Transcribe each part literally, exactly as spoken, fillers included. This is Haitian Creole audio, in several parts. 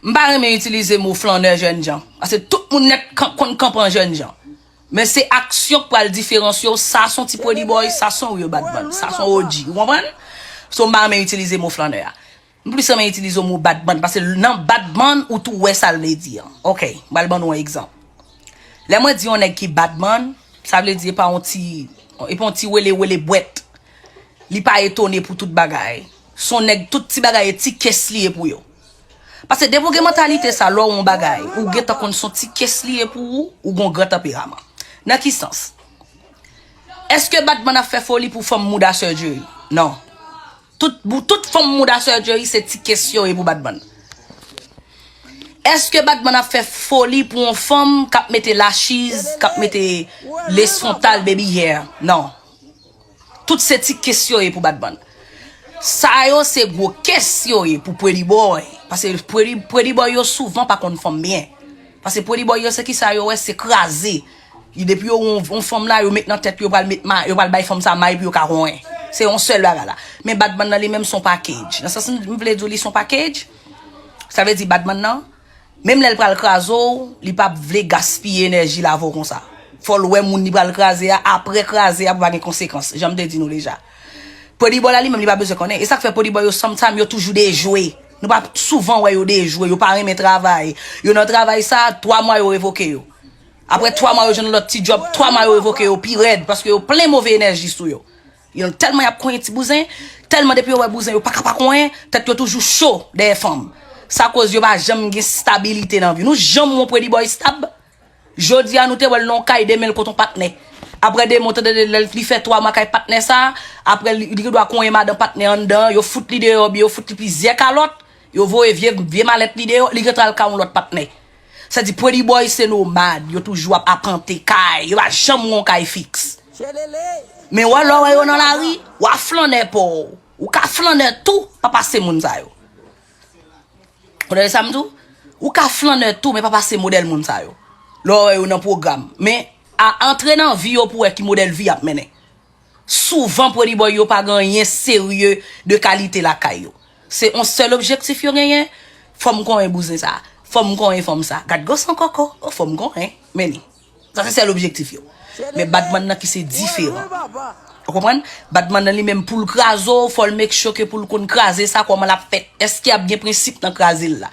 M pa renmen itilize mo flannè jènjan. Paske tout moun nèt kan- konn kanpe an jènjan. Men se aksyon k pral diferansye w. Sa se yon ti pretty boy, sa se yon real bad man, sa se yon O G. Ou konprann? So, m pa renmen itilize mo flannè a. M plis renmen itilize mo bad man, paske nan bad man, ou tou wè sa l vle di an. Ok, m pral ban nou yon egzanp. Lè mwen di yon nèg ki bad man, sa vle di e pa yon ti, e pa yon ti wele wele bwèt. Li pa etone pou tout bagay. Se yon nèg, tout ti bagay e ti kès li ye pou yo. Paske depi w gen mantalite sa, lè w wè yon bagay, ou gentan konn se yon ti kès li ye pou ou, ou gen yon gran tanperaman. Nan ki sans? Èske bad man ap fè foli pou fanm mouda surgery? Non. Tout, pou tout fanm mouda surgery, se ti kès yo ye pou bad man. Èske bad man ap fè foli pou yon fanm k ap mete lashes, k ap mete lace frontal, baby hair? Non. Tout se ti kès yo ye pou bad man. Sa yo se gwo kès yo ye pou pretty boy. Paske pretty, pretty boy yo souvan pa konn fanm byen. Paske pretty boy yo se ki sa yo wè, se kraze. Depi yo wè yon, yon fanm la, yo met nan tèt yo pral met ma, yo pral bay fanm sa may pou yo ka konyen. Se yon sèl bagay la. Men bad man nan li menm se yon package. Nan sans m vle di w li se yon package, sa vle di bad man nan, menm lè l pral kraze w, li p ap vle gaspiye enèji l avè w konsa. Fò l wè moun li pral kraze a, apre kraze a pou pa gen konsekans. Jan m te di nou deja. Pretty boy la li menm li pa bezwen konnen. E sa k fè pretty boy yo sometimes yo toujou dejwe. Nou pa souvan wè yo dejwe, yo pa renmen travay. Yo nan travay sa, twa mwa yo revoke yo. Apre twa mwa yo jwenn lòt ti djòb, twa mwa yo revoke yo pi rèd paske yo plen move enèji sou yo. Yo tèlman y ap konyen ti bouzen, tèlman depi yo wè bouzen yo pa ka pa konyen, tèt yo toujou cho dèyè fanm. Sa koz yo pa janm gen stabilite nan vi. Nou janm wè yon pretty boy stab? Jodi a nou te wè l nan yon kay, demen l kot yon patnè. Apre demen w tande lè l, li fè twa mwa kay patnè sa, apre li, li gendwa konyen madan patnè anndan, yo fout li deyò, oubyen yo fout li plizyè kalòt, yo voye vye, vye malèt li deyò, li gentan al kay yon lòt patnè. Sa di pretty boy se nomad, yo toujou ap apante kay, yo pa janm wè yon kay fiks. Men wè lè w wè yo nan lari, w a flannè pa w. Ou ka flannè tou, pa pase moun sa yo. Ou tande sa m di w? Ou ka flannè tou, men pa pase modèl moun sa yo. Lè w wè yo nan pwogram. Men a antre nan vi yo pou wè ki modèl vi y ap mennen. Souvan pretty boy yo pa gen anyen serye de kalite lakay yo. Se yon sèl objektif yo genyen, fò m konyen bouzen sa, fò m konyen fanm sa. Gad gwo san koko, o fò m konyen, men li. Sa se sèl objektif yo. Men bad man nan ki se diferan. Ou konprann? Bad man nan li menm pou l kraze w, fò l make sure ke pou l konn kraze sa kòman l ap fèt. Èske ap gen prensip nan kraze l la?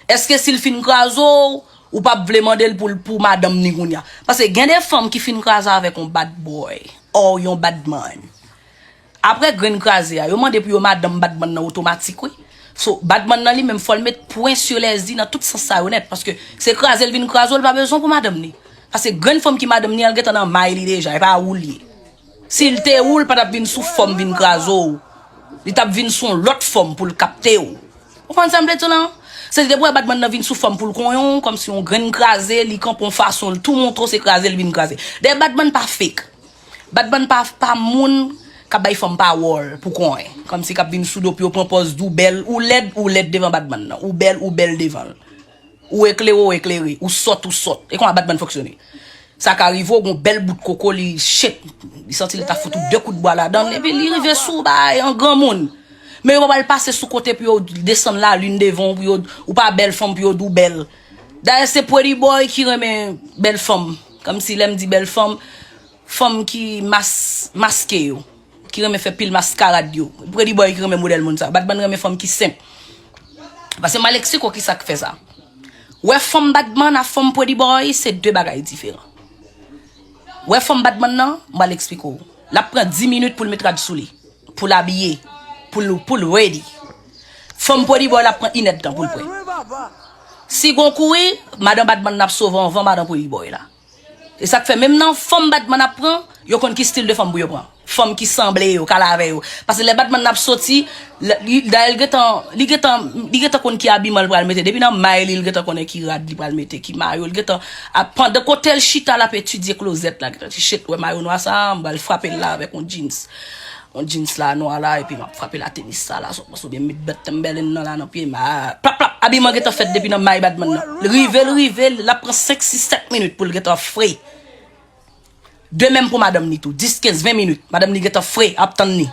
Èske si l fin kraze w, ou p ap vle mande l pou l pou madanm ni kounye a? Paske gen de fanm ki fin kraze avèk yon bad boy, or yon bad man. Apre grenn kraze a, yo mande pou yo madanm bad man nan otomatik wi. So, bad man nan li menm fò l met pwen sur les i nan tout sans sa yo nèt, paske se kraze l vin kraze w, li pa bezwen pou madanm ni. Paske grenn fanm ki madanm ni an gentan nan may li deja, e pa ou l ye. Si l te ou, l pa t ap vin sou fòm vin kraze w. Li t ap vin sou yon lòt fòm pou l kapte w. Ou konprann sa m vle di w la? Se depi w wè bad man nan vin sou fòm pou l konyen w, kòmsi yon grenn kraze, li kanpe yon fason, l tou montre w se kraze l vin kraze. Dayè bad man pa fake. Bad man pa, pa moun k ap bay fanm pawòl pou konyen. Kòmsi k ap vin sou do pou yo pran pòz di w bèl, ou lèd, ou lèd devan bad man nan. Ou bèl, ou bèl devan l. Ou eklere, ou eklere. Ou sòt, ou sòt. E kòman bad man fonksyone? Sa ka rive w gon bèl bout koko, li shake, li santi li ta fout ou de kout bwa ladan l, epi li rive sou w bay an granmoun. Men yo pa pral pase sou kote pou yo desann lalin devan w, pou yo, ou pa bèl fanm pou yo di w bèl. Dayè se pretty boy ki renmen bèl fanm. Kòmsi lè m di bèl fanm, fanm ki mas, maske yo, ki renmen fè pil maskarad yo. Pretty boy ki renmen modèl moun sa. Bad man renmen fanm ki senp. Paske m al eksplike w kisa k fè sa. Wè fanm bad man ak fanm pretty boy, se de bagay diferan. Wè fanm bad man nan, m al eksplike w. L ap pran dis minit pou l met rad sou li, pou l abiye, pou l, pou l ready. Fanm pretty boy la ap pran inèdtan pou l prè. Si gon kouri, madan bad man nan ap sove anvan madan pretty boy la. E sa k fè menm nan fanm bad man ap pran, yo konn ki stil de fanm pou yo pran. Fanm ki sanble yo, k al avè yo. Paske lè bad man nan ap soti, l, li, dayè l gentan, li gentan, li gentan konn ki abiman l pral mete. Depi nan may li, l gentan konnen ki rad li pral mete, ki mayo. L gentan, a, pandan kote l chita, l ap etidye klozèt la. Gentan di, shit, wè mayo nwa sa, m pral frape l la avèk yon jeans. Yon jeans la nwa la, epi m ap frape la tenis sa la, sou, oubyen m met bèt Timberland nan la nan pye m, a, plap, plap, abiman gentan fèt depi nan may bad man nan. L rive, l rive, l ap pran senk, sis, sèt minit pou l gentan fre. De menm pou madanm ni tou, dis, kenz, ven minit, madanm ni gentan fre, ap tann ni.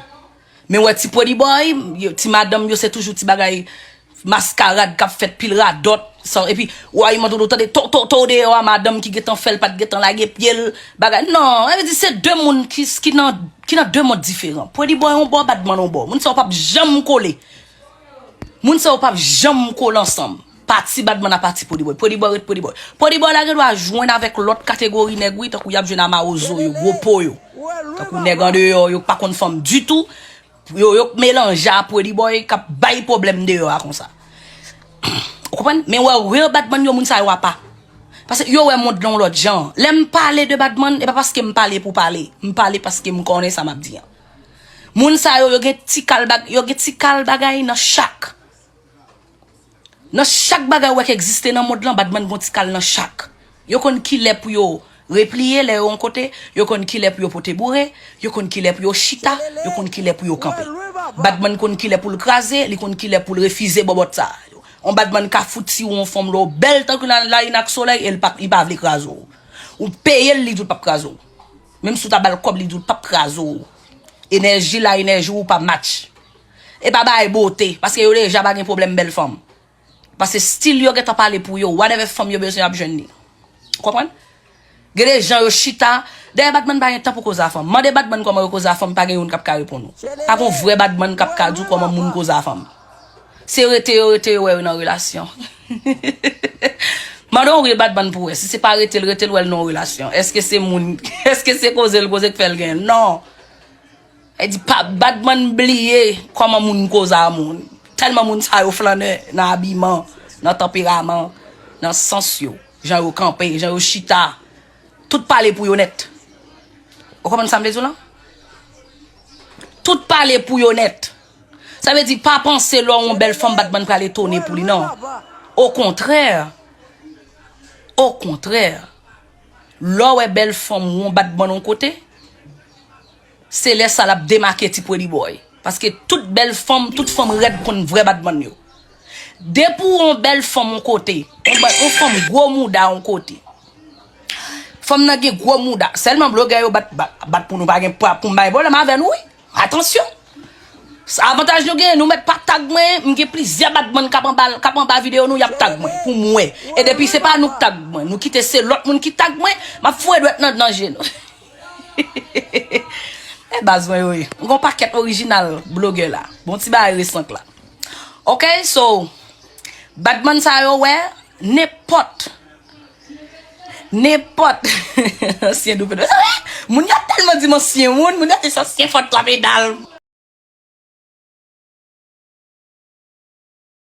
Men wè ti pretty boy, yo, ti madanm yo se toujou ti bagay, maskarad k ap fèt, pil radòt, san, epi w a imajine w tande to to to deyò a, madanm ki gentan fè l pa t gentan lage pye l, bagay. Non, sa vle di se de moun ki, ki nan, ki nan de mond diferan. Pretty Boy yon bò, Badman yon bò. Moun sa yo p ap janm kole. Moun sa yo p ap janm kole ansanm. Pati Badman a pati Pretty Boy. Pretty Boy ret Pretty Boy. Pretty Boy la gen dwa jwenn avèk lòt kategori nèg, wi, tankou y ap jwenn a mawozo yo, gwo po yo. Tankou nèg andeyò yo k pa konn fanm ditou. Yo, yo melanje a Pretty Boy k ap bay pwoblèm deyò a konsa. Ou konprann? Men wè, real Badman yo, moun sa yo apa. Paske yo wè mond lan yon lòt jan. Lè m pale de Badman, e pa paske m pale pou pale. M pale paske m konnen sa m ap di an. Moun sa yo, yo gen ti kal bag-, yo gen ti kal bagay nan chak. Nan chak bagay ou wè k egziste nan mond lan, Badman gon ti kal nan chak. Yo konn kilè pou yo repliye lè yo yon kote, yo konn kilè pou yo pote boure, yo konn kilè pou yo chita, yo konn kilè pou yo kanpe. Badman konn kilè pou l kraze, li konn kilè pou l refize bòbòt sa. On Badman ka fout si ou yon fanm lè w bèl tankou la, lalin ak solèy, e l pa, li pa vle kraze w. Ou peye l, li di w l p ap kraze w. Menm si w ta ba l kòb, li di w l p ap kraze w. Enèji la, enèji ou pa match. E pa bagay bote, paske yo deja pa gen pwoblèm bèl fanm. Paske stil yo gentan pale pou yo, whatever fanm yo bezwen, y ap jwenn li. Ou konprann? Gen de jan yo chita, dayè Badman pa gen tan pou koze a fanm. Mande Badman kòman yo koze a fanm, pa gen youn k ap ka reponn ou. Pa gen vrè Badman k ap ka di w kòman moun koze a fanm. Se rete yo rete yo wè yo nan relasyon. Mande yon real Badman pou wè. Si se pa rete l rete l wè l nan yon relasyon. Èske se moun, èske se koze l koze k fè l gen? Non. E di pa, Badman bliye kòman moun koze a moun. Tèlman moun sa yo flannè nan abiman, nan tanperaman, nan sans yo, jan yo kanpe, jan yo chita. Tout pale pou yo nèt. Ou konprann sa m vle di w lan? Tout pale pou yo nèt. Sa vle di pa panse lè w yon bèl fanm Badman pral etone pou li, non. Okontrè, okontrè, lè w wè bèl fanm yon Badman yon kote, se lè sa l ap demake ti Pretty Boy. Paske tout bèl fanm, tout fanm rèd konn vrè Badman yo. Depi w yon bèl fanm yon kote, yon ba-, yon fanm gwo mouda yon kote. Fanm nan gen gwo mouda. Sèlman blogè yo bat, bat, bat pou nou pa gen, pa, pou m bay pwoblèm avè nou, wi. Atansyon. Sa avantaj nou genyen, nou mèt pa tag mwen, m gen plizyè Badman k ap anba, k ap anba videyo nou, y ap tag mwen, pou m wè. E depi se pa nou k tag mwen, nou kite se lòt moun ki tag mwen, m ap foure dwèt nan, nan je nou. E baz mwen yo ye. M gon pakèt orijinal blogè la. Bon ti bagay resan la. Ok, so, Badman sa yo wè, nenpòt. Nenpòt. Ansyen doupedal. Moun yo tèlman di m ansyen moun, moun yo te se ansyen fòt la medal.